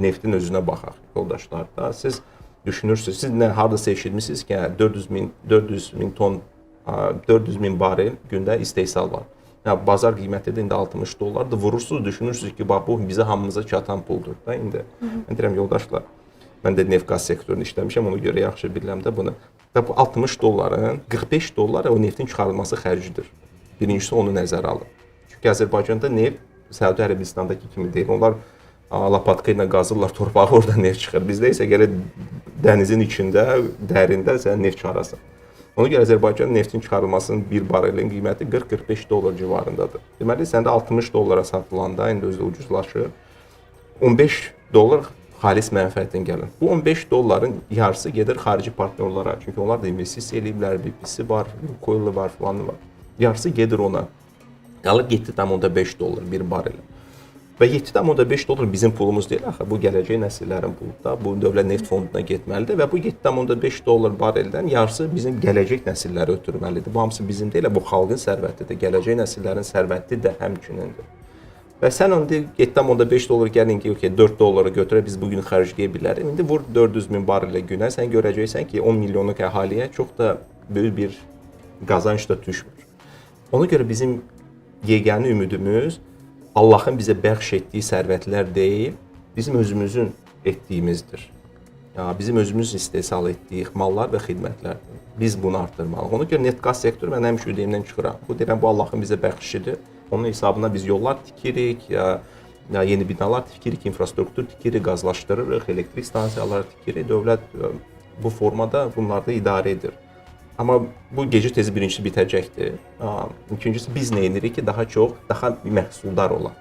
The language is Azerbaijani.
neftin özünə baxaq yoldaşlar da. Siz düşünürsüz, siz nə hardasa eşitmisiniz ki, hə, 400 min ton, 400 min barel gündə istehsal var. Ya bazar qiyməti də indi 60 dollardır. Vurursunuz, düşünürsüz ki, bax bu bizə hamımıza çatan puldur da indi. Mən deyirəm yoldaşlar, mən də neft-qaz sektorunda işləmişəm, ona görə yaxşı bilirəm də bunu. Və bu 60 dolların 45 dolları o neftin çıxarılması xərcidir. Birincisi onu nəzərə alın. Çünki Azərbaycanda neft Səudiyyə Ərəbistandakı kimi deyil. Onlar lapatka ilə qazırlar torpağı, oradan neft çıxır. Bizdə isə gərək dənizin içində, dərində sən neft çıxarasan. Ona görə Azərbaycan neftin çıxarılmasının bir barelin qiyməti 40-45 dollar civarındadır. Deməli, səndə 60 dollara satılanda indi özü də ucuzlaşır. 15 dollar xalis mənfəətin gəlir. Bu 15 dolların yarısı gedir xarici partnyorlara. Çünki onlar da investisiya eləyiblər, BP-si var, Lukoil var, filanı var. Yarısı gedir ona. Qalır 7,5 dollar bir barel. Və 7,5 dollar bizim pulumuz deyil axı, bu gələcək nəsillərin puludur da. Bu dövlət neft fonduna getməlidir və bu 7,5 dollar bareldən yarısı bizim gələcək nəsillərə ötürməlidir. Bu hamısı bizim deyil, bu xalqın sərvətidir, gələcək nəsillərin sərvəti də həmçinindir. Və sən indi 7,5 dollar gəlin ki, okey 4 dollara götürə biz bu gün xərcləyə bilərik. İndi vur 400 min barelə günə, sən görəcəksən ki, 10 milyonluq əhaliyə çox da böyük bir qazanc da düşmür. Ona görə bizim yeganə ümidimiz Allahın bizə bəxş etdiyi sərvətlər deyil, bizim özümüzün etdiyimizdir. Ya bizim özümüz istehsal etdiyi mallar və xidmətlərdir. Biz bunu artırmalıyıq. Ona görə neft-qaz sektoru mən həmişə ürəyimdən çıxıram. Bu deyirəm bu Allahın bizə bəxşişidir. Onun hesabına biz yollar tikirik, ya yeni binalar tikirik, infrastruktur tikirik, qazlaşdırırıq, elektrik stansiyaları tikirik. Dövlət bu formada bunlarda idarə edir. Amma bu gecə tezi birincisi bitəcəkdir. İkincisi biz nə edirik ki, daha çox, daha məhsuldar olaq.